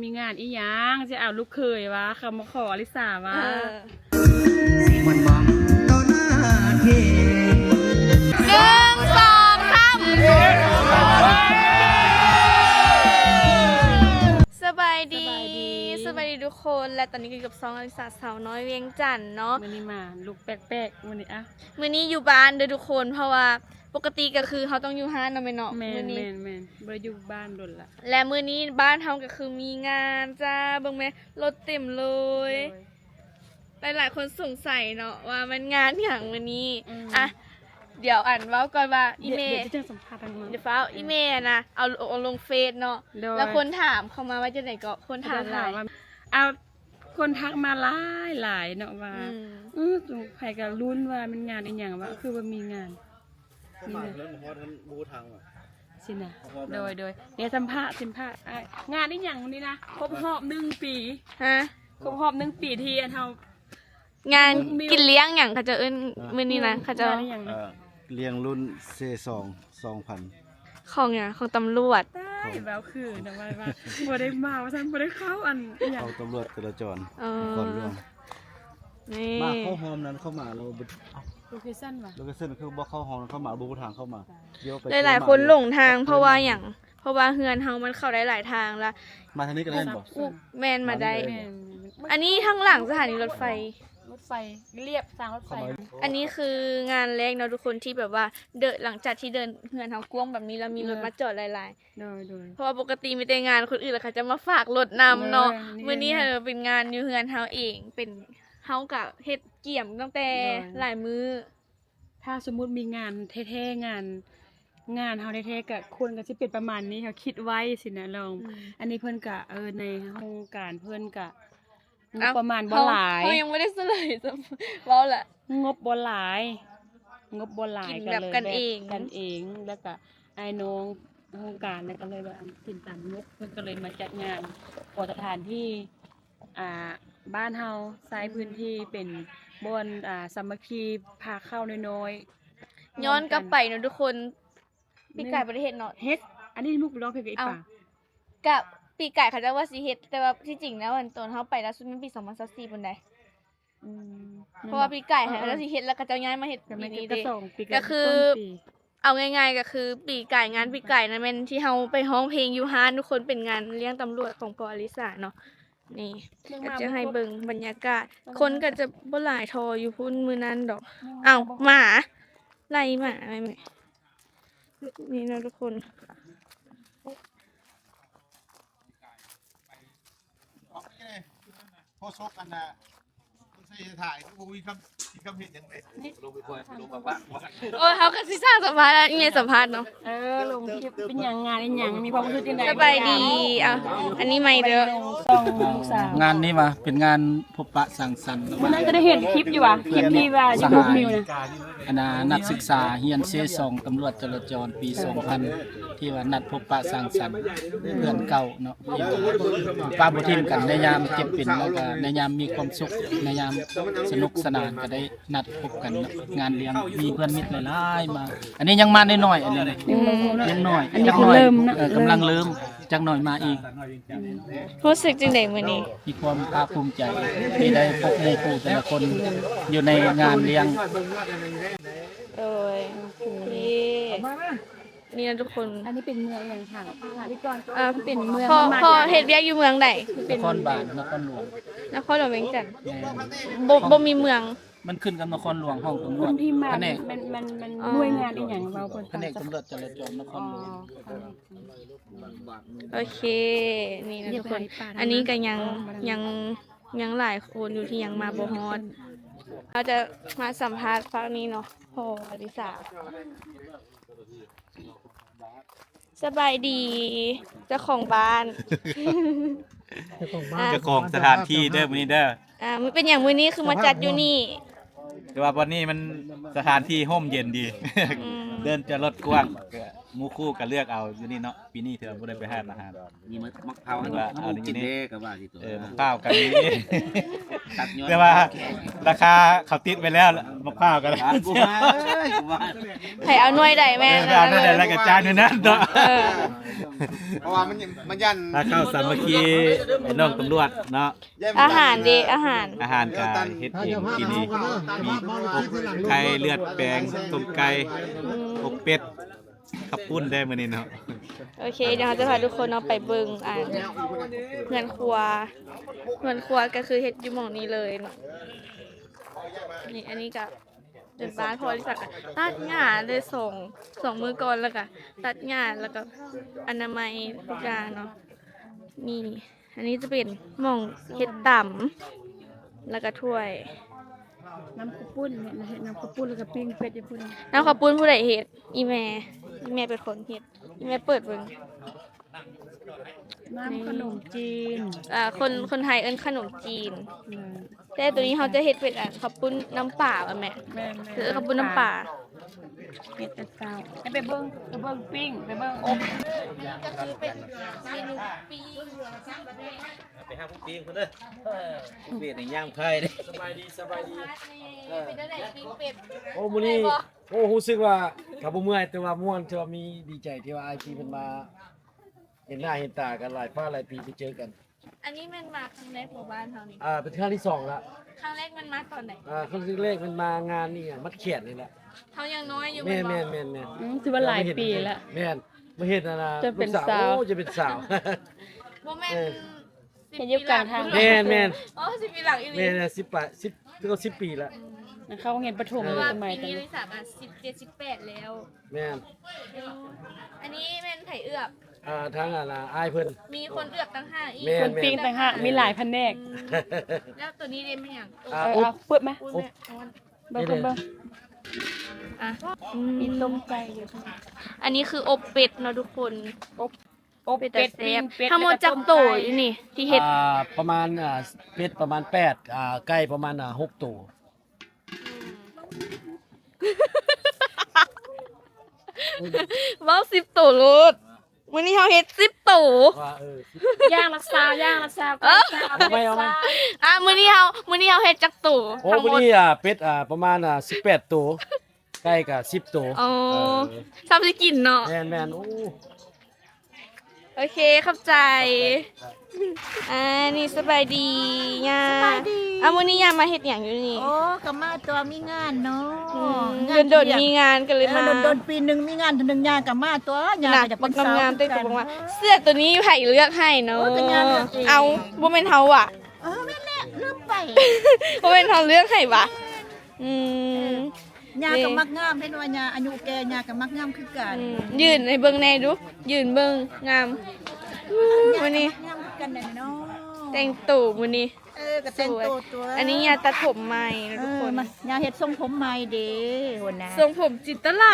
ມີງານອີ່ຫຍັງຊິເອົາລູກເຂີຍວະ ເຂົາມາຂໍອລິສາວະ. ເອີ ຊິມ່ວນບໍ່ຕໍ່ໜ້າເທ ໜຶ່ງ ສອງ ສາມ ສະບາຍດີ ສະບາຍດີ ສະບາຍດີທຸກຄົນ ແລະ ຕອນນີ້ກໍຢູ່ກັບຊ່ອງອລິສາສາວນ້ອຍວຽງຈັນເນາະ. ມື້ນີ້ມາລຸກແປກໆ ມື້ນີ້ ອ່ະ ມື້ນີ້ຢູ່ບ້ານເດີ້ທຸກຄົນ ເພາະວ່າປົກກະຕິກໍຄືເຮົາຕ້ອງຢູ່ຮ້ານເນາະແມ່ເນາະ. ແມ່ນ ມື້ນີ້ ແມ່ນໆ ບໍ່ໄດ້ຢູ່ບ້ານດົນລະ ແລະ ມື້ນີ້ບ້ານເຮົາກໍຄືມີງານຈ້າ ເບິ່ງແມ້ ລົດເຕັມເລີຍ. ໂດຍ ຫຼາຍໆຄົນສົງໄສເນາະວ່າແມ່ນງານຫຍັງມື້ນີ້. ອືມ ອ່ະ ດຽວ ອັນ ເວົ້າກ່ອນວ່າອີ່ແມ່ ດຽວ ດຽວຈະສຳພາດທາງນັ້ນ ດຽວຟ້າວ ອືມ ອີ່ແມ່ນະ ເອົາ ເອົາລົງເຟສເນາະ. ໂດຍ ແລ້ວຄົນຖາມເຂົ້າມາວ່າຈັ່ງໃດເກາະ ຄົນຖາມຫຼາຍ ເຂົາເຈົ້າຖາມວ່າ ອ່າ ຄົນທັກມາຫຼາຍໆເນາະວ່າ ອືມ ເອີ ໃຜກໍລຸ້ນວ່າແມ່ນງານອີ່ຫຍັງວະ ຄືວ່າມີງານ ເຂົ້າມາເພິ່ນບໍ່ຮອດ ບໍ່ຮູ້ທາງວ່າ ຊີ້ນະ. ໂດຍໆ ດຽວສຳພາດ ສຳພາດ ອ່າ ງານອີ່ຫຍັງນີ້ນະ ຄົບຮອບໜຶ່ງປີ ຮະ ຄົບຮອບໜຶ່ງປີທີ່ອັນເຮົາ ງານກິນລ້ຽງຫຍັງເຂົາເຈົ້າເອີ້ນມື້ນີ້ນະ ເຂົາເຈົ້າ ງານອີ່ຫຍັງນະ ເອີ ລ້ຽງລຸ້ນເຊສອງ ສອງພັນ ຂອງຫຍັງ ຂອງຕຳຫຼວດ. ຕາຍ ເວົ້າຄືນະ ວ່າ ວ່າບໍ່ໄດ້ມາ ວ່າຊັ້ນ ບໍ່ໄດ້ເຂົ້າອັນອີ່ຫຍັງ ຂອງຕຳຫຼວດຈະລາຈອນ ເອີ ນະຄອນຫຼວງ. ນີ້ ມາເຂົ້າຮ່ອມນັ້ນເຂົ້າມາແລ້ວບໍ່ ໂລເຄຊັນຫວາ ໂລເຄຊັນຄືບໍ່ເຂົ້າຮ່ອມ ເຂົ້າມາບໍ່ຮູ້ທາງເຂົ້າມາ. ຫຼາຍໆຄົນຫຼົງທາງ ເພາະວ່າຫຍັງ ເພາະວ່າເຮືອນເຮົາມັນເຂົ້າໄດ້ຫຼາຍທາງລະ. ມາທາງນີ້ກໍໄດ້ບໍ່? ແມ່ນ ມາໄດ້. ອັນນີ້ທາງຫຼັງສະຖານີລົດໄຟ ລົດໄຟລຽບທາງລົດໄຟ. ອັນນີ້ຄືງານແລກເນາະທຸກຄົນ ທີ່ແບບວ່າເດີນ ຫຼັງຈາກທີ່ເດີນເຮືອນເຮົາກວ້າງແບບນີ້ ແລ້ວມີລົດມາຈອດຫຼາຍໆ. ໂດຍໆ ເພາະວ່າປົກກະຕິມີແຕ່ງານຄົນອື່ນ ແລ້ວເຂົາຈະມາຝາກລົດນຳເນາະ. ມື້ນີ້ເປັນງານຢູ່ເຮືອນເຮົາເອງ ເປັນ ເຮົາກະເຮັດກຽມຕັ້ງແຕ່ຫຼາຍມື້. ຖ້າສົມມຸດມີງານແທ້ໆ ງານ ງານເຮົາແທ້ໆ ກະຄົນກະຊິເປັນປະມານນີ້ ເຮົາຄິດໄວ້ຊີ້ນະລອງ. ອັນນີ້ເພິ່ນກະ ເອີ ໃນໂຄງການເພິ່ນກະ ງົບປະມານບໍ່ຫຼາຍ ເຮົາຍັງບໍ່ໄດ້ສະເຫຼີຍ ເວົ້າລະ ງົບບໍ່ຫຼາຍ ງົບບໍ່ຫຼາຍ ກິນແບບກັນເອງ ກັນເອງ ແລ້ວກະອ້າຍນ້ອງໂຄງການ ແລ້ວກໍເລີຍວ່າກິນຕາມງົບ ເພິ່ນກໍເລີຍມາຈັດງານ ຂໍສະຖານທີ່ ອ່າ ບ້ານເຮົາໃຊ້ພື້ນທີ່ເປັນບ່ອນ ອ່າ ສາມັກຄີພາເຂົ້ານ້ອຍໆ. ຍ້ອນກັບໄປເນາະທຸກຄົນ ປີກາຍບໍ່ໄດ້ເຮັດເນາະ ເຮັດ ອັນນີ້ລູກໄປຮ້ອງເພງກັບອີ່ປາ ກະປີກາຍເຂົາເຈົ້າວ່າຊິເຮັດ ແຕ່ວ່າທີ່ຈິງແລ້ວ ອັນ ຕອນເຮົາໄປລ່າສຸດມັນປີສອງພັນຊາວສີ່ພຸ້ນໃດ໋. ອືມ ເພາະວ່າປີກາຍເຂົາເຈົ້າຊິເຮັດ ແລ້ວເຂົາເຈົ້າຍ້າຍມາເຮັດປີນີ້ເດ້. ກະຄື ເອົາງ່າຍໆ ກະຄືປີກາຍ ງານປີກາຍນັ້ນແມ່ນທີ່ເຮົາໄປຮ້ອງເພງຢູ່ຮ້ານທຸກຄົນ ເປັນງານລ້ຽງຕຳຫຼວດຂອງພໍ່ອລິສາເນາະ. ນີ້ ກະຈະໃຫ້ເບິ່ງບັນຍາກາດ ຄົນກະຈະບໍ່ຫຼາຍທໍ່ຢູ່ພຸ້ນມື້ນັ້ນດອກ. ອ້າວ ໝາ ໄລ່ໝາ ນີ້ເນາະທຸກຄົນ. ໂຄສົກອັນນ່າ ໃສ່ຖ່າຍ ບໍ່ມີຄຳ ມີຄຳເຫັນຫຍັງເລີຍ. ໂອ້ຍ ເຮົາກໍຊິສ້າງສຳພາດ ອີ່ແມ່ສຳພາດເນາະ. ເອີ ລົງຄລິບເປັນຫຍັງ ງານອີ່ຫຍັງ ມີຄວາມຮູ້ສຶກຈັ່ງໃດ? ສະບາຍດີ. ເອົາ ອັນນີ້ໃໝ່ເດີ້ ງານນີ້ວ່າເປັນງານ ພົບປະສັງສັນ ມື້ນັ້ນກໍໄດ້ເຫັນຄລິບຢູ່ວ່າ ຄລິບທີ່ວ່າຢູ່ບຸກມິວນະ ອັນນ່າ ນັກສຶກສາຮຽນເຊສອງ ຕຳຫຼວດຈະລາຈອນປີສອງພັນ ທີ່ວ່ານັດພົບປະສັງສັນເພື່ອນເກົ່າເນາະ ທີ່ວ່າບໍ່ປະບໍ່ຖິ້ມກັນໃນຍາມເຈັບເປັນ ແລ້ວກໍໃນຍາມມີຄວາມສຸກ ໃນຍາມສະໜຸກສະໜານ ກໍໄດ້ນັດພົບກັນເນາະ ງານລ້ຽງ ມີເພື່ອນມິດຫຼາຍໆມາ. ອັນນີ້ຍັງມານ້ອຍໆ ອັນນີ້ຍັງນ້ອຍ ອັນນີ້ຄືເລີ່ມເນາະ ເອີ ກຳລັງເລີ່ມ ຈັກໜ່ອຍມາອີກ. ອືມ ຮູ້ສຶກຈັ່ງໃດມື້ນີ້? ມີຄວາມພາກພູມໃຈທີ່ໄດ້ພົບໝູ່ຄູ່ແຕ່ລະຄົນຢູ່ໃນງານລ້ຽງ. ໂດຍ ໂອເຄ ນີ້ນະທຸກຄົນ. ອັນນີ້ເປັນເມືອງຫຍັງ? ຖາມ ຖາມອີກກ່ອນ ເອີ ເປັນເມືອງ ພໍ່ ພໍ່ເຮັດວຽກຢູ່ເມືອງໃດ? ເປັນນະຄອນບານ ນະຄອນຫຼວງ ນະຄອນຫຼວງວຽງຈັນ. ແມ່ນ ບໍ່ ບໍ່ມີເມືອງ ມັນຂຶ້ນກັບນະຄອນຫຼວງ ຫ້ອງຕຳຫຼວດ ທີ່ມາ ພະແນກ ມັນ ມັນ ມັນ ອໍ ໜ່ວຍງານອີ່ຫຍັງ? ເວົ້າກ່ອນ ພະແນກຕຳຫຼວດຈະລາຈອນນະຄອນຫຼວງ. ອໍ ໂອເຄ ນີ້ນະທຸກຄົນ ອັນນີ້ກໍຍັງ ຍັງ ຍັງຫຼາຍຄົນຢູ່ທີ່ຍັງມາບໍ່ຮອດ. ເຮົາຈະມາສຳພາດພາກນີ້ເນາະ ພໍ່ອະລິສາ. ສະບາຍດີ ເຈົ້າຂອງບ້ານ ເຈົ້າຂອງບ້ານ ອ່າ ເຈົ້າຂອງສະຖານທີ່ເດີ້ ມື້ນີ້ເດີ້. ອ່າ ມັນເປັນຫຍັງມື້ນີ້ຄືມາຈັດຢູ່ນີ້? ແຕ່ວ່າບ່ອນນີ້ມັນສະຖານທີ່ຮົ່ມເຢັນດີ. ອືມ ເດີ່ນຈອດລົດກວ້າງ ກໍໝູ່ຄູ່ກໍເລືອກເອົາຢູ່ນີ້ເນາະ. ປີນີ້ຖືວ່າບໍ່ໄດ້ໄປຮ້ານອາຫານ. ນີ້ມັນໝາກພ້າວ ເອົານີ້ກິນແດ່ກໍວ່າຊິຕົວະ. ເອີ ໝາກພ້າວກໍມີ ແຕ່ວ່າລາຄາເຂົາຕິດໄວ້ແລ້ວ ໝາກພ້າວກໍໄດ້. ໃຜເອົາໜ່ວຍໃດແມ່ນ ເອີ ເອົາໜ່ວຍໃດແລ້ວກໍຈ່າຍໜ່ວຍນັ້ນເນາະ. ເອີ ເພາະວ່າມັນ ມັນຢ້ານ ຖ້າເຂົ້າສາມັກຄີ ໄອ້ນ້ອງຕຳຫຼວດເນາະ ອາຫານເດ ອາຫານ ອາຫານກະເຮັດເອງທີ່ນີ້ ມີອົບໄກ່ ເລືອດແປງ ຕົ້ມໄກ່ ອືມ ອົບເປັດ ເຂົ້າປຸ້ນໄດ້ມື້ນີ້ເນາະ. ໂອເຄ ດຽວເຮົາຈະພາທຸກຄົນເນາະໄປເບິ່ງ ອັນ ເຮືອນຄົວ ເຮືອນຄົວກະຄືເຮັດຢູ່ໝ່ອງນີ້ເລີຍເນາະ. ນີ້ ອັນນີ້ກະ ເປັນບ້ານ ເພາະວ່າລິສາກະຕັດຫຍ້າໄດ້ສອງ ສອງມື້ກ່ອນ ແລ້ວກະຕັດຫຍ້າ ແລ້ວກະອະນາໄມທຸກຢ່າງເນາະ. ນີ້ ອັນນີ້ຈະເປັນໝ່ອງເຮັດຕຳ ແລ້ວກະຖ້ວຍ ນ້ຳເຂົ້າປຸ້ນ ເຮັດນ້ຳເຂົ້າປຸ້ນ ແລ້ວກະປີ້ງເປັດຢູ່ພຸ້ນ. ນ້ຳເຂົ້າປຸ້ນຜູ້ໃດເຮັດ? ອີ່ແມ່ ອີ່ແມ່ເປັນຄົນເຮັດ ອີ່ແມ່ເປີດເບິ່ງ. ນ້ຳຂະໜົມຈີນ ເອີ ຄົນ ຄົນໄທເອີ້ນຂະໜົມຈີນ. ແມ່ນ ແຕ່ໂຕນີ້ເຮົາຈະເຮັດເປັນ ອັນ ເຂົ້າປຸ້ນນ້ຳປາ ແມ່ນ ແມ່ນ ເອີ ເຂົ້າປຸ້ນນ້ຳປາ ເຮັດແຕ່ເຊົ້າ. ໃຫ້ໄປເບິ່ງ ໄປເບິ່ງປີ້ງ ໄປເບິ່ງອົບ. ນີ້ກະຄືເປັນເມນູປີ້ງ ໄປຫາຜູ້ປີ້ງພຸ້ນເດີ ເວດນີ້ຍ່າງໄພເດ້. ສະບາຍດີ ສະບາຍດີ ເປັນຈັ່ງໃດປີ້ງເປັດ? ໂອ້ ມື້ນີ້ ໂອ້ ຮູ້ສຶກວ່າກະບໍ່ເມື່ອຍ ແຕ່ວ່າມ່ວນ ທີ່ວ່າມີ ດີໃຈທີ່ວ່າອ້າຍພີ່ເພິ່ນມາ ເຫັນໜ້າເຫັນຕາກັນ ຫຼາຍຟ້າຫຼາຍປີໄດ້ເຈີກັນ. ອັນນີ້ແມ່ນມາຄັ້ງແລກບໍ່ບ້ານເຮົານີ້? ອ່າ ເປັນຄັ້ງທີສອງລະ. ຄັ້ງແລກແມ່ນມາຕອນໃດ? ອ່າ ຄັ້ງແລກແມ່ນມາງານນີ້ ມັດແຂນນີ້ແຫຼະ. ເຮົາຍັງນ້ອຍຢູ່. ແມ່ນ ແມ່ນ ແມ່ນ ແມ່ນ ອືມ ຖືວ່າຫຼາຍປີລະ. ແມ່ນ ມາເຫັນອັນນ່າ ຈະເປັນສາວ ໂອ້ ຈະເປັນສາວ ບໍ່ແມ່ນ ເອີ ສິບ ເຫັນຢູ່ກາງທາງ. ແມ່ນໆ ອໍ ສິບປີຫຼັງອີ່ຫຼີ. ແມ່ນ ສິບປາຍ ສິບ ເກືອບສິບປີລະ. ອືມ ເຂົ້າໂຮງຮຽນປະຖົມ ເອີ ຢູ່ ສະໄໝ ປີນີ້ ຕອນນັ້ນ ສາມສິບເຈັດ ສິບແປດແລ້ວ. ແມ່ນ ເອີ ອັນນີ້ແມ່ນໃຜເອືອບ? ອ່າ ທາງ ອັນນ່າ ອ້າຍເພິ່ນ ມີຄົນເອືອບຕ່າງຫາກອີກ. ແມ່ນໆ ຄົນປີ້ງຕ່າງຫາກ ມີຫຼາຍພະແນກ. ແລ້ວໂຕນີ້ເດ້ແມ່ນຫຍັງ? ອ່າ ເອີ ເອົາ ເປີດມາ ເປີດມາ ເບິ່ງ ເບິ່ງ ເບິ່ງ. ອ່ະ ອືມ ມີຕົ້ມໄກ່ຢູ່. ອັນນີ້ຄືອົບເປັດເນາະທຸກຄົນ. ອົບ ອົບເປັດ ເປັດ ປີ້ງເປັດ ທັງໝົດຈັກໂຕອີ່ນີ້ທີ່ເຮັດ? ອ່າ ປະມານ ອ່າ ເປັດປະມານແປດ ອ່າ ໄກ່ປະມານ ອ່າ ຫົກໂຕ. ອືມ ເວົ້າສິບໂຕໂລດ. ມື້ນີ້ເຮົາເຮັດສິບໂຕ. ວ່າ ເອີ ຢ່າງລະຊາວ ຢ່າງລະຊາວ ເອີ ເອົາໄປ ເອົາໄປ. ອ່າ ມື້ນີ້ເຮົາ ມື້ນີ້ເຮົາເຮັດຈັກໂຕ? ໂອ້ ມື້ນີ້ ອ່າ ເປັດ ອ່າ ປະມານ ອ່າ ສິບແປດໂຕ ໄກ່ກະສິບໂຕ. ອໍ ເອີ ຊຳຊິກິນເນາະ. ແມ່ນໆ ໂອ້ ໂອເຄ ຂອບໃຈ. ອ່າ ນີ້ ສະບາຍດີຍ່າ. ສະບາຍດີ. ອ່າ ມື້ນີ້ຍ່າມາເຮັດຫຍັງຢູ່ນີ້? ໂອ້ ກະມາຕົວະ ມີງານເນາະ. ອືມ ງານ ດົນໆ ມີງານກະເລີຍມາ. ເອີ ດົນໆ ປີໜຶ່ງມີງານເທື່ອໜຶ່ງ ຍ່າກະມາຕົວະ. ນີ້ ບັກງາມໆ ແຕ່ໂຕບັກງາມ. ເສື້ອໂຕນີ້ໃຜເລືອກໃຫ້ເນາະ? ໂອ້ ກະຍ່າເລືອກເອງ. ເອົ້າ ບໍ່ແມ່ນເຮົາຫວາ? ເອີ ແມ່ນແຫຼະ ລືມໄປ. ບໍ່ແມ່ນເຮົາເລືອກໃຫ້ຫວາ? ອືມ ເອີ ຍ່າກະມັກງາມ ເຫັນວ່າຍ່າອາຍຸແກ່ ຍ່າກະມັກງາມຄືກັນ. ອືມ ຢືນໃຫ້ເບິ່ງແດ່ດູ ຢືນເບິ່ງ ງາມ. ມື້ນີ້ ງາມຄືກັນແດ່ເນາະ ແຕ່ງໂຕມື້ນີ້. ເອີ ກະແຕ່ງໂຕຕົວະ. ອັນນີ້ຍ່າຕັດຜົມໃໝ່ເນາະ ເອີ ທຸກຄົນ. ມາ ຍ່າເຮັດຊົງຜົມໃໝ່ເດ້ ຫົວໜ້າ. ຊົງຜົມຈິນຕະລາ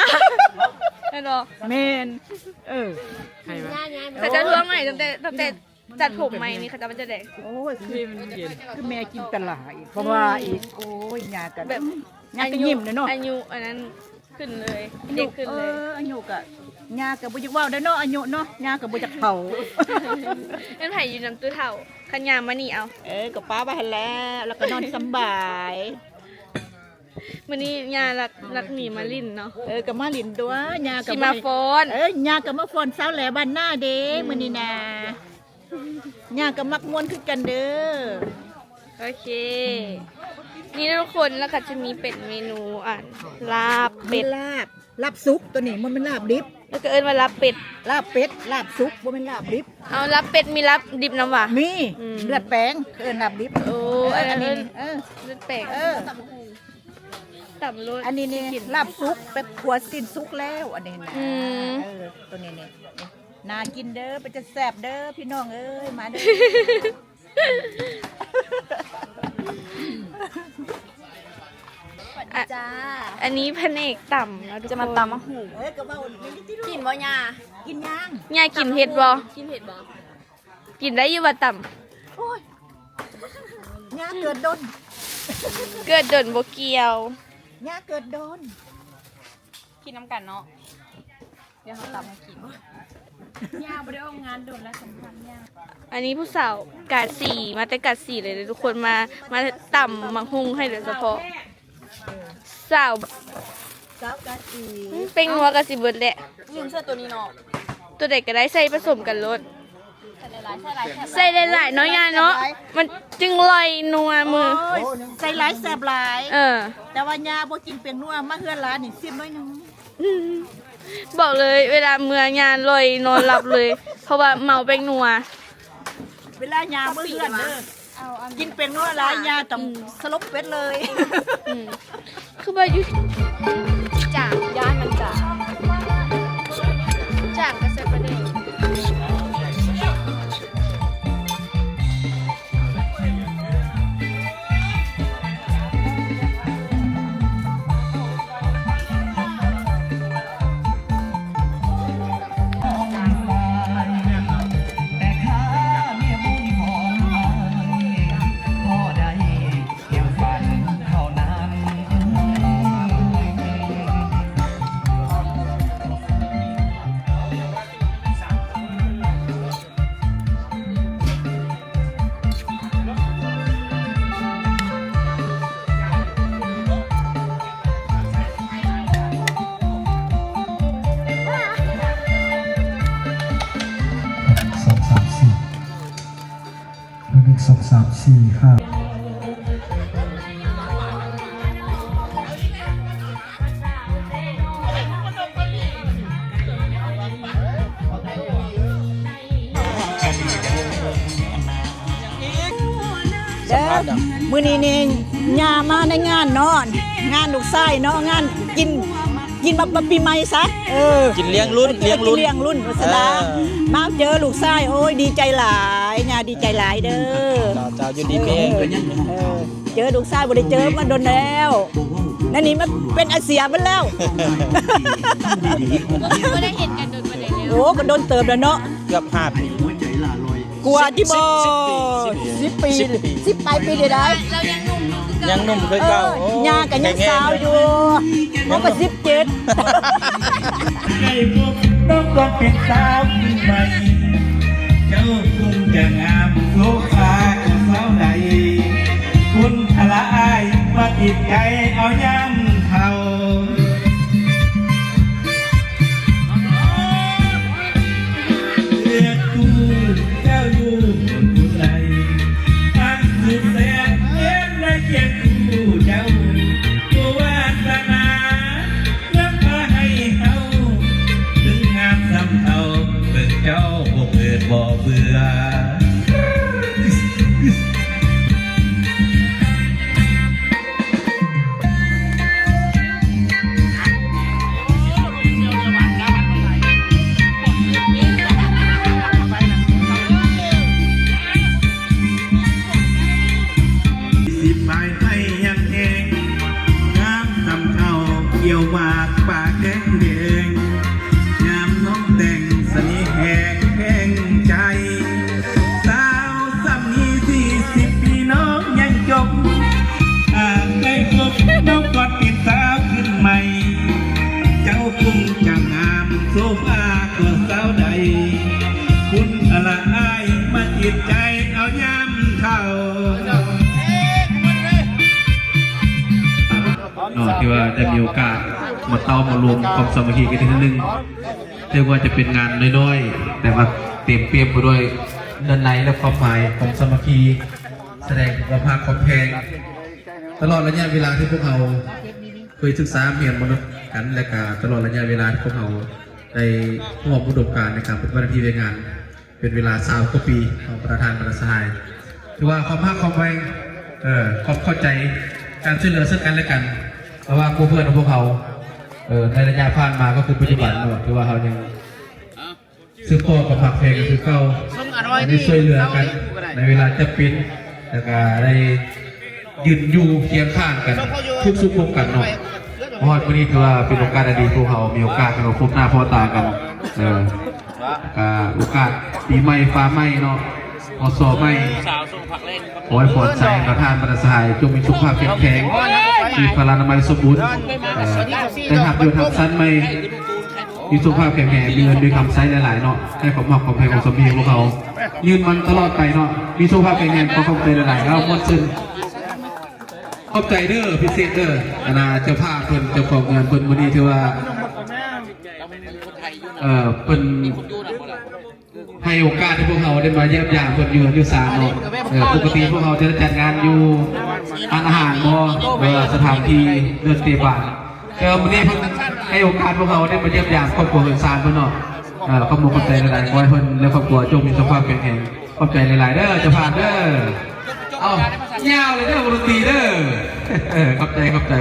ແມ່ນບໍ່? ແມ່ນ ເອີ ໃຫ້ມາ ເຂົາຈະທວງໃໝ່ຕັ້ງແຕ່ ຕັ້ງແຕ່ ຈັດຜົມໃໝ່ນີ້ເຂົາເຈົ້າວ່າຈັ່ງໃດ? ໂອ້ຍ ຄື ຄືແມ່ຈິນຕະລາອີກ ເພາະວ່າ ອືມ ອີກ ໂອ້ຍ ຍ່າກະແບບ ຍ່າກະຍິ້ມເນາະ ອາຍຸອັນນັ້ນຂຶ້ນເລີຍ ອາຍຸ ເດັກຂຶ້ນເລີຍ. ເອີ ອາຍຸກະ ຍ່າກະບໍ່ຢາກເວົ້າເດ້ເນາະ ອາຍຸເນາະ ຍ່າກະບໍ່ຢາກເຖົ້າ. ແມ່ນໃຜຢູ່ນຳຕູ້ເຖົ້າ ຄັນຍ່າມານີ້ເອົາ? ເອີ ກະປ້າໄວ້ຫັ້ນແຫຼະ ແລ້ວກະນອນສຳບາຍ. ມື້ນີ້ຍ່າລັກ ລັກໜີມາຫຼິ້ນເນາະ. ເອີ ກະມາຫຼິ້ນຕົວະ ຍ່າກະຊິມາຟ້ອນ. ເອີ ຍ່າກະມາຟ້ອນສາວແຫຼບ້ານນາເດ້ ອືມ ມື້ນີ້ນະ. ຍ່າກະມັກມ່ວນຄືກັນເດີ. ໂອເຄ ອືມ ນີ້ທຸກຄົນ ແລ້ວກະຈະມີເປັນເມນູ ອັນ ລາບເປັດ ລາບ ລາບສຸກ ໂຕນີ້ມັນແມ່ນລາບດິບ ແລ້ວກະເອີ້ນວ່າລາບເປັດ ລາບເປັດ ລາບສຸກ ບໍ່ແມ່ນລາບດິບ. ເອົາ ລາບເປັດມີລາບດິບນຳຫວາ? ມີ ອືມ ເລືອດແປງ ເອີ້ນລາບດິບ. ໂອ້ ເອີ ອັນນີ້ ອັນນີ້ ເອີ ເລືອດແປງ ເອີ ຕຳໂລດ. ອັນນີ້ນີ້ ລາບສຸກ ແບບຂົ້ວຊີ້ນສຸກແລ້ວ ອັນນີ້ນະ. ອືມ ເອີ ໂຕນີ້ນີ້ ໜ້າກິນເດີ ເປັນຕາແຊບເດີ ພີ່ນ້ອງເອີຍ ມາເດີ. ສະຫວັດດີຈ້າ ອັນນີ້ພະແນກຕຳເນາະ ຈະມາຕຳໝາກຫຸ່ງ. ເອີ ກະເວົ້າ ກິນບໍ່ຍ່າ? ກິນຫຍັງ? ຍ່າກິນເຜັດບໍ່? ກິນເຜັດບໍ່? ກິນໄດ້ຢູ່ວ່າຕຳ? ໂອ້ຍ ຍ່າເກີດດົນ ເກີດດົນບໍ່ກ່ຽວ ຍ່າເກີດດົນ. ກິນນຳກັນເນາະ ດຽວເຮົາຕຳໃຫ້ກິນ. ຍ່າບໍ່ໄດ້ອອກງານດົນແລ້ວ ສຳຄັນຍ່າ. ອັນນີ້ຜູ້ສາວກາສີ ມາແຕ່ກາສີເລີຍທຸກຄົນ ມາ ມາຕຳໝາກຫຸ່ງໃຫ້ໂດຍສະເພາະ. ສາວ ສາວກາສີ ອືມ ແປ້ງນົວກະຊິເບິດແຫຼະ. ຢືນໃສ່ໂຕນີ້ເນາະ ຕົວໃດກໍໄດ້ໃສ່ປະສົມກັນໂລດ ໃສ່ຫຼາຍໆເນາະ ຍ່າເນາະ ມັນຈຶ່ງລອຍນົວມື. ໂອ້ຍ ໃສ່ຫຼາຍແຊບຫຼາຍ. ເອີ ແຕ່ວ່າຍ່າບໍ່ກິນແປ້ງນົວ ມາເຮືອນຫຼານນີ້ ຊິມໜ້ອຍໜຶ່ງ. ອືມ ບອກເລີຍ ເວລາເມືອຍ່າລອຍນອນຫຼັບເລີຍ ເພາະວ່າເມົາແປ້ງນົວ. ເວລາຍ່າເມືອເຮືອນເດີ ກິນແປ້ງນົວຫຼາຍ ຍ່າຕ້ອງ ອືມ ສະຫຼົບເປັດເລີຍ. ອືມ ຄືວ່າຢູ່ ຈາງ ຢ້ານມັນຈາງ ຈາງກໍໃສ່ປາແດກ. ສອງ ສາມ ສີ່ ໜຶ່ງ ສອງ ສາມ ສີ່ ຫ້າ. ເດີ ມື້ນີ້ນີ້ຍ່າມາໃນງານເນາະ ງານລູກຊາຍເນາະ ງານກິນ ກິນບັກ ບັກປີໃໝ່ຊະ ເອີ ກິນລ້ຽງລຸ້ນ ກິນລ້ຽງລຸ້ນ ລ້ຽງລຸ້ນ ວາສະນາ ເອີ ມາເຈີລູກຊາຍ ໂອ້ຍ ດີໃຈຫຼາຍ ຍ່າດີໃຈຫຼາຍເດີ. ເຈົ້າ ເຈົ້າ ຢູ່ດີມີແຮງ ເອີ ເຈີລູກຊາຍ ບໍ່ໄດ້ເຈີມາດົນແລ້ວ ນັ້ນນີ້ມັນເປັນອາເຊຍເບິດແລ້ວ. ບໍ່ໄດ້ເຫັນກັນດົນປານໃດແລ້ວ ໂອ້ ກໍດົນເຕີບແລ້ວເນາະ ເກືອບຫ້າປີ ກວ່າທີ່ບໍ່ ສິບ ສິບປີ ສິບປາຍປີໄດ້ ລາວຍັງໜຸ່ມຢູ່ຄືເກົ່າ ຍັງໜຸ່ມຄືເກົ່າ ເອີ ໂອ້ ຍ່າກໍຍັງສາວຢູ່ ເຮົາກໍສິບເຈັດ ໄດ້ພົບນ້ອງຕອນເປັນສາວຂຶ້ນໃໝ່ ເຈົ້າຄົງຈະງາມໂຊພາກວ່າສາວໃດ ຄຸນພະລະອ້າຍມາຕິດໃຈເອົາຍາມເຖົ້າ. ເລືອກຄູ່ເຈົ້າຢູ່ຄົນໃດ ທັງສຸດແສນເຫັນໄດ້ຄຽງຄູ່ເຈົ້າ ຜູ້ວາສະໜານຳພາໃຫ້ເຮົາ ເຖິງງາມສ່ຳເຖົ້າ ເບິ່ງເຈົ້າບໍ່ເກີດບໍ່ເບື່ອ. ສິບປາຍໄປຍັງແຮງ ງາມສ່ຳເຖົ້າ ກ່ຽວໝາກປາກແດງແດງ ຍາມນ້ອງແຕ່ງສະເໜ່ແຮງແຮງໃຈ ສາວສ່ຳນີ້ສີ່ສິບປີນ້ອງຍັງຈົບ ຫາກໄດ້ພົບນ້ອງກອດເປັນສາວຂຶ້ນໃໝ່ ເຈົ້າຄົງຈະງາມໂຊພາກວ່າສາວໃດ ຄຸນພະລະອ້າຍມາຕິດໃຈເອົາຍາມເຖົ້າ. ເນາະ ທີ່ວ່າໄດ້ມີໂອກາດມາເຕົ້າມາລວມຄວາມສາມັກຄີກັນອີກເທື່ອໜຶ່ງ ເຖິງວ່າຈະເປັນງານນ້ອຍໆ ແຕ່ວ່າເຕັມປ່ຽມໄປດ້ວຍເນື້ອໃນ ແລະ ຄວາມໝາຍ ຄວາມສາມັກຄີ ສະແດງຄວາມຮັກຄວາມແພງ. ຕະຫຼອດໄລຍະເວລາທີ່ພວກເຮົາເຄີຍສຶກສາຮຽນມານຳກັນ ແລະ ກະຕະຫຼອດໄລຍະເວລາທີ່ພວກເຮົາໄດ້ຮ່ວມອຸດົມການໃນການປະຕິບັດໜ້າທີ່ວຽກງານ ເປັນເວລາຊາວກວ່າປີຂອງປະທານ ປະທານສະຫາຍ ຖືວ່າຄວາມຮັກຄວາມແພງ ເອີ ຄວາມເຂົ້າໃຈ ການຊ່ວຍເຫຼືອເຊິ່ງກັນແລະກັນ ລະຫວ່າງໝູ່ເພື່ອນຂອງພວກເຮົາ ເອີ ໃນໄລຍະຜ່ານມາກໍຄືປັດຈຸບັນເນາະ ຖືວ່າເຮົາຍັງສືບຕໍ່ກັບຮັກແພງກັນຄືເກົ່າ ໄດ້ຊ່ວຍເຫຼືອກັນໃນເວລາຈຳເປັນ ແລະກະໄດ້ ຢືນຢູ່ຄຽງຂ້າງກັນ ທຸກສຸກພົກກັນເນາະ. ຮອດມື້ນີ້ຖືວ່າເປັນໂອກາດອັນດີ ພວກເຮົາມີໂອກາດໄດ້ມາພົບໜ້າພໍ້ຕາກັນ ເອີ ກະໂອກາດປີໃໝ່ຟ້າໃໝ່ເນາະ ອສ ໃໝ່ ຂໍໃຫ້ພອນໃສ ປະທານ ປະທານສະຫາຍ ຈົ່ງມີສຸຂະພາບເຂັ້ມແຂງ ມີພະລານາໄມສົມບູນ ເອີ ໄດ້ຮັບຍົດຮັບຊັ້ນໃໝ່ ມີສຸຂະພາບແຂງແຮງ ມີເງິນມີຄຳໃຊ້ຫຼາຍໆເນາະ ໃຫ້ຄວາມຮັກຄວາມແພງຂອງສາມີຂອງພວກເຮົາຍືນມັນຕະຫຼອດໄປເນາະ ມີສຸຂະພາບແຂງແຮງ ຂໍຂອບໃຈຫຼາຍໆ ເອົາ ມ່ວນຊື່ນ ຂອບໃຈເດີ ພິເສດເດີ ອັນນ່າ ເຈົ້າພາບເພິ່ນ ເຈົ້າຂອງງານເພິ່ນ ມື້ນີ້ຖືວ່າ ເອີ ເພິ່ນໃຫ້ໂອກາດໃຫ້ພວກເຮົາໄດ້ມາຢ້ຽມຢາມເພິ່ນຢູ່ເຮືອນຢູ່ຊານເນາະ. ເອີ ປົກກະຕິພວກເຮົາຈະຈັດງານຢູ່ຮ້ານອາຫານບໍ ຫຼືວ່າສະຖານທີ່ເລື່ອນເຕະບານ, ແຕ່ວ່າມື້ນີ້ເພິ່ນໃຫ້ໂອກາດພວກເຮົາໄດ້ມາຢ້ຽມຢາມຄອບຄົວເຮືອນຊານເພິ່ນເນາະ. ເອີ ຂອບມຸກຂອບໃຈຫຼາຍໆ ຂໍໃຫ້ເພິ່ນ ແລະ ຄອບຄົວຈົ່ງມີສຸຂະພາບແຂງແຮງ. ຂອບໃຈຫຼາຍໆ ເດີ ເຈົ້າພາບເດີ. ເອົາ ຍາວເລີຍເດີ ວົງດົນຕີເດີ. ເອີ ຂອບໃຈ ຂອບໃຈ.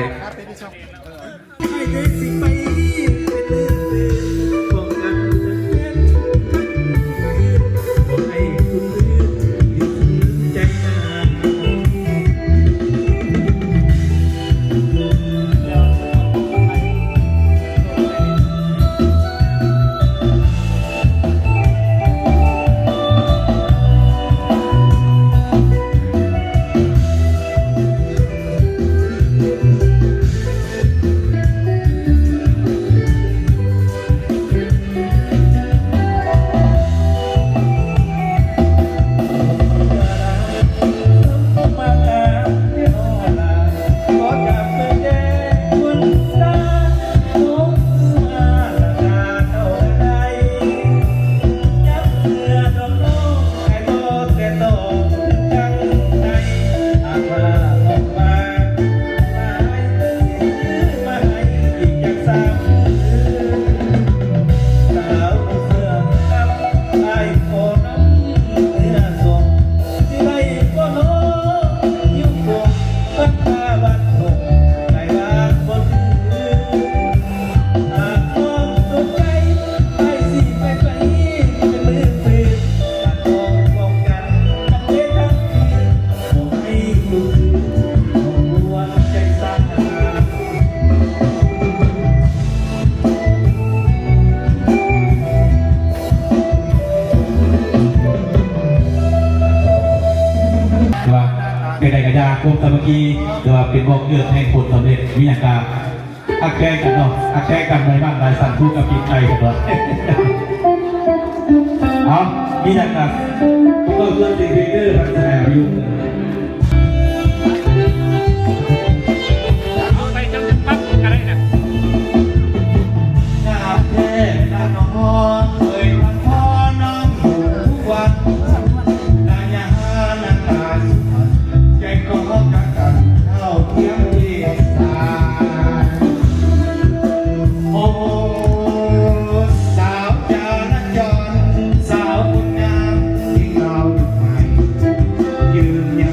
ແຕ່ວ່າ ຈັ່ງໃດກໍຢ່າ ຄວາມສາມັກຄີ ແຕ່ວ່າເປັນບໍ່ເກີດແຫ່ງຜົນສຳເລັດ. ມີຫຍັງກໍ ຮັກແພງກັນເນາະ ຮັກແພງກັນໃນບ້ານຫຼາຍສັນຄູ່ກັບປີກໄກ່ເພິ່ນວ່າ. ເອົາ ມີຫຍັງກໍ ພວກເຮົາເຊີນເຊີນເພງເດີ ທັງສະແໜວຢູ່ ເອົາໄປຈັງປັບກໍໄດ້ນະ. ງາມແທ້ລະນ້ອງເອີຍ ນຳພໍ່ນ້ອງຢູ່ທຸກວັນ ນາຍານາງຕາສຸວັນ ແກ່ງກໍກະກັນເທົ່າທຽມເດຊາ. ໂອ້ ສາວຈາລະຈອນ ສາວຄົນງາມ ທີ່ເຮົາໃໝ່ ຢືນຍ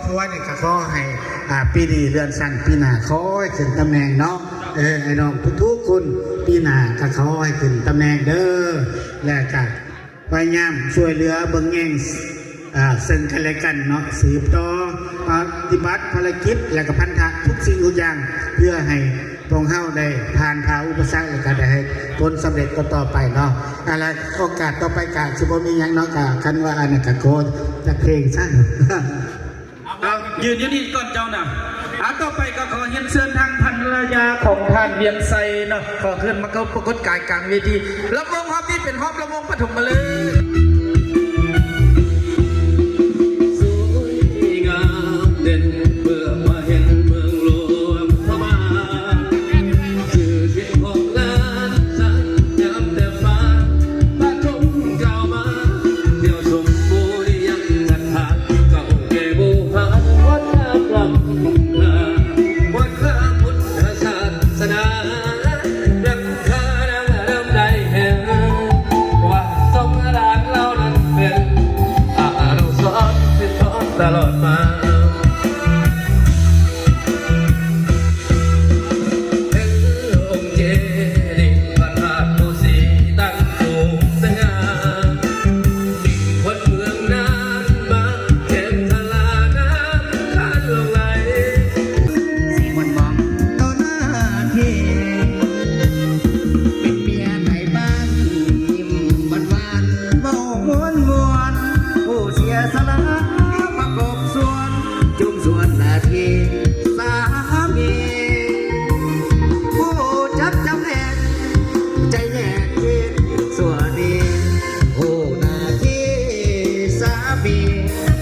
ຄົວນີ້ກໍຂໍໃຫ້ ອ່າ ປີນີ້ເລື່ອນຊັ້ນ ປີໜ້າຂໍໃຫ້ຂຶ້ນຕຳແໜ່ງເນາະ. ເອີ ອ້າຍນ້ອງທຸກໆຄົນ ປີໜ້າກໍຂໍໃຫ້ຂຶ້ນຕຳແໜ່ງເດີ ແລະກໍພະຍາຍາມຊ່ວຍເຫຼືອເບິ່ງແຍງ ອ່າ ເຊິ່ງກັນແລະກັນເນາະ ສືບຕໍ່ປະຕິບັດພາລະກິດ ແລະກໍພັນທະທຸກສິ່ງທຸກຢ່າງ ເພື່ອໃຫ້ ພວກເຮົາໄດ້ຜ່ານຜ່າອຸປະສັກ ແລ້ວກໍໄດ້ໃຫ້ຜົນສຳເລັດຕໍ່ໆໄປເນາະ. ອາ ແລະໂອກາດຕໍ່ໄປກະຊິບໍ່ມີຫຍັງເນາະ ກະຄັນວ່າອັນນັ້ນກະຂໍຈັກເພງຊະ. ເອົາ ຢືນຢູ່ນີ້ກ່ອນເຈົ້ານະ. ອາ ຕໍ່ໄປກໍຂໍຮຽນເຊີນທາງພັນລະຍາຂອງທ່ານວຽງໄຊເນາະ ຂໍຂຶ້ນມາປາກົດກາຍກາງເວທີ. ລຳວົງຮອບນີ້ເປັນຮອບລຳວົງປະຖົມມະລືກ. ສວຍງາມເດັ່ນເພື່ອມາເຫັນເມືອງຫຼວງພະບາງ ຊື່ສິນຂອງລ້ານຊ້າງ ຍາມແຕ່ຟ້າປະຖົມກ່າວມາ ດຽວສົມບູລິຍັງສັດທາ ເກົ່າແກ່ບູຮານ ງົດງາມລ້ຳຄ່າ ງວດງາມພຸດທະສາສະໜາ ນຳ ຂ້ານາງງາມໄດ້ແຮງ ວ່າສົງກະລານເຫຼົ່ານັ້ນເປັນ ອານຸສອນສືບທອດຕະຫຼອດມາ ເຫັນອົງເຈດີ ພະທາດພູສີຕັ້ງສູງສະຫງ່າ ມີຄົນເມືອງນານມາ ແຄມສາລານ້ຳຄານຫຼົງໄຫຼ ສີມ່ວນມອງຕໍ່ໜ້າທີ່ ເປັນເມຍໄທບ້ານ ຍິ້ມຫວານໆ ເວົ້າມ່ວນໆ ຜູ້ເສຍສະຫຼະປະກອບສ່ວນ ຈຸ່ມສວນໜ້າທີ່ສາມີ ຜູ້ຈັກຈຳແນກ ໃຈແຍກຄິດຊົ່ວດີ ຮູ້ໜ້າທີ່ສາມີ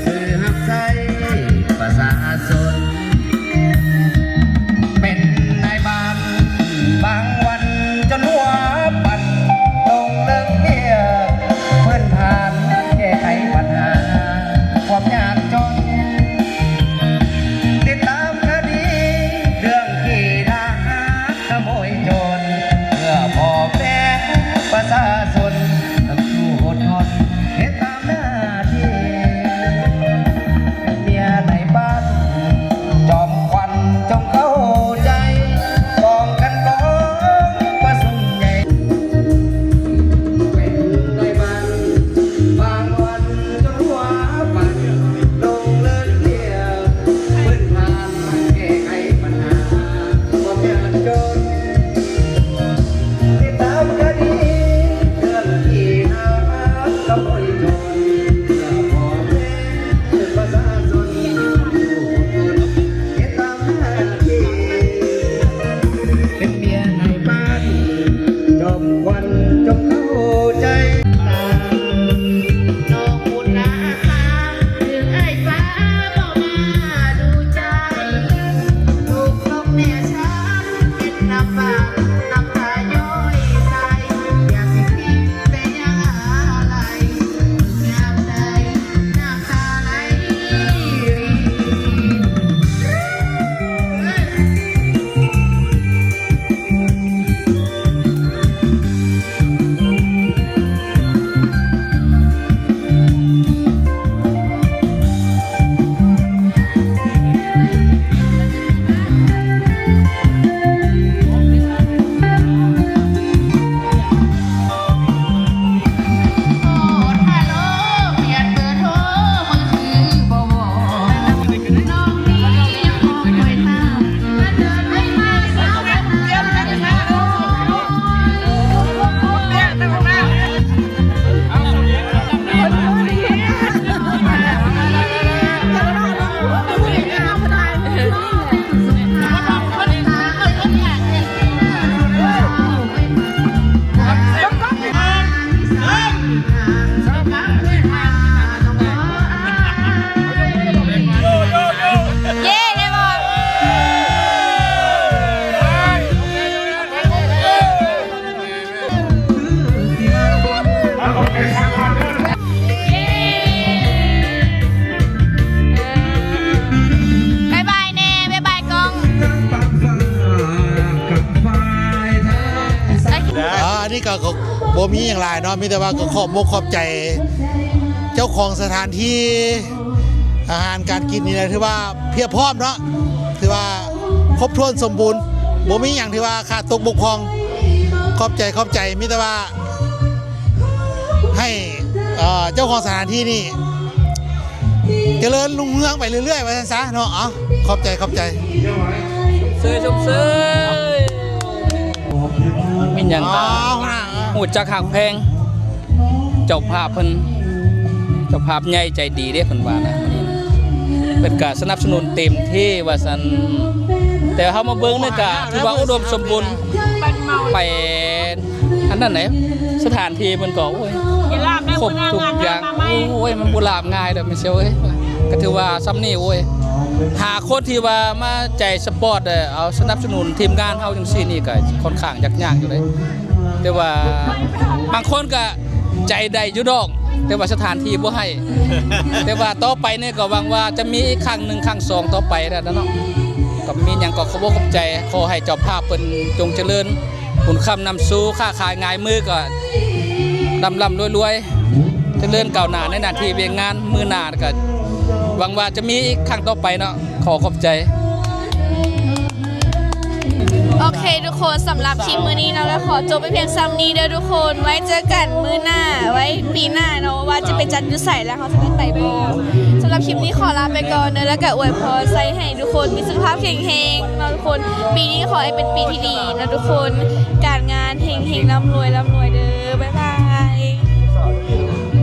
ຄືຮັບໃຊ້ປະຊາຊົນ ເປັນນາຍບ້ານບາງວັນ ຈົນຫົວປັ່ນ ລົງເລິກວຽກພື້ນຖານ ແກ້ໄຂບັນຫາຄວາມຍາກຈົນ ຕິດຕາມຄະດີເລື່ອງທີ່ນາຂະໂມຍໂຈນ ເພື່ອພໍ່ແມ່ປະຊາຊົນ ຕ້ອງສູ້ອົດທົນເຮັດຕາມໜ້າທີ່ ເປັນເມຍໃນບ້ານ ຈອມຂວັນຈົ່ງເຂົ້າໃຈ ກອງກັນກອງປະຊຸມໃຫຍ່ ເປັນໃນບ້ານບາງວັນ ຈົນຫົວປັ່ນ ລົງເລີກເລຍ ພື້ນຖານແກ້ໄຂບັນຫາຄວາມຍາກຈົນ ຕິດຕາມຄະດີເລື່ອງທີ່ນາຂະໂມຍໂຈນ ເພື່ອພໍ່ແມ່ປະຊາຊົນ ເຮັດຕາມໜ້າທີ່ ເປັນເມຍໃນບ້ານ ຈອມຂວັນຈົ່ງເຂົ້າໃຈ ນ້ອງບຸນນາຄາ ຖືກອ້າຍຟ້າບໍ່ມາດູໃຈ ທຸກຕົກແນວຊາ ເປັນນ້ຳບາກ ນ້ຳຕາຍ້ອຍໃສ ຢາກຊິຖິ້ມແຕ່ຍັງອາໄລ ຍາມໃດນ້ຳຕາໄຫຼ ບາຍບາຍແນ່ ບາຍບາຍກ້ອງ. ອ່າ ອັນນີ້ກໍ ກໍບໍ່ມີຫຍັງຫຼາຍເນາະ ມີແຕ່ວ່າກໍຂອບມົກຂອບໃຈເຈົ້າຂອງສະຖານທີ່ ອາຫານການກິນນີ້ນະ ຖືວ່າພຽບພ້ອມເນາະ ຖືວ່າຄົບຖ້ວນສົມບູນ ບໍ່ມີຫຍັງທີ່ວ່າຂາດຕົກບົກຜ່ອງ. ຂອບໃຈ ຂອບໃຈ ມີແຕ່ວ່າໃຫ້ ເອີ ເຈົ້າຂອງສະຖານທີ່ນີ້ຈະເລີນຮຸ່ງເຮືອງໄປເລື້ອຍໆ ວ່າຊັ້ນຊະເນາະ. ເອົາ ຂອບໃຈ ຂອບໃຈ. ຊົມເຊີຍ ຊົມເຊີຍ. ມີຫຍັງກໍ ອໍ ຮູ້ຈັກຮັກແພງເຈົ້າພາບເພິ່ນ ເຈົ້າພາບໃຫຍ່ໃຈດີເດ້ ເພິ່ນວ່ານະ. ເພິ່ນກໍສະໜັບສະໜູນເຕັມທີ່ວ່າຊັ້ນ ແຕ່ເຮົາມາເບິ່ງນີ້ກໍຖືວ່າອຸດົມສົມບູນ ໄປອັນນັ້ນແຫຼະ ສະຖານທີ່ເພິ່ນກໍ ໂອ້ຍ ຄົບທຸກຢ່າງ. ໂອ້ຍ ມັນບໍ່ລາບງ່າຍດອກແມ່ນຊຽວເອີຍ. ກໍຖືວ່າຊ່ຳນີ້ ໂອ້ຍ ຫາຄົນທີ່ວ່າມາໃຈສະປອດ ເອົາສະໜັບສະໜູນທີມງານເຮົາຈັ່ງຊີ້ນີ້ກໍຄ່ອນຂ້າງຍາກໆຢູ່ເດ້. ແຕ່ວ່າບາງຄົນກໍໃຈໄດ້ຢູ່ດອກ ແຕ່ວ່າສະຖານທີ່ບໍ່ໃຫ້. ແຕ່ວ່າຕໍ່ໄປນີ້ກໍຫວັງວ່າຈະມີອີກຄັ້ງໜຶ່ງ ຄັ້ງສອງຕໍ່ໄປແລ້ວເນາະ. ກໍມີຫຍັງກໍຂອບອົກຂອບໃຈ ຂໍໃຫ້ເຈົ້າພາບເພິ່ນຈົ່ງຈະເລີນ ບຸນຄ້ຳນຳຊູ ຄ້າຂາຍງ່າຍມື ກໍລ່ຳໆລວຍໆ ຈະເລີນກ້າວໜ້າໃນໜ້າທີ່ວຽກງານ. ມື້ໜ້າກໍຫວັງວ່າຈະມີອີກຄັ້ງຕໍ່ໄປເນາະ. ຂໍຂອບໃຈ. ໂອເຄທຸກຄົນ ສຳລັບຄລິບມື້ນີ້ເນາະ ກໍຂໍຈົບໄປພຽງຊ່ຳນີ້ເດີທຸກຄົນ. ໄວ້ເຈີກັນມື້ໜ້າ ໄວ້ປີໜ້າເນາະ ວ່າຈະໄປຈັດຢູ່ໃສ ແລະເຮົາຈະໄດ້ໄປບໍ່. ສຳລັບຄລິບນີ້ຂໍລາໄປກ່ອນເດີ ແລ້ວກໍອວຍພອນໃສ່ໃຫ້ທຸກຄົນມີສຸຂະພາບແຂງແຮງເນາະທຸກຄົນ. ປີນີ້ຂໍໃຫ້ເປັນປີທີ່ດີເນາະທຸກຄົນ ການງານເຮັງໆ ລ່ຳລວຍໆເດີ. ບາຍບາຍ.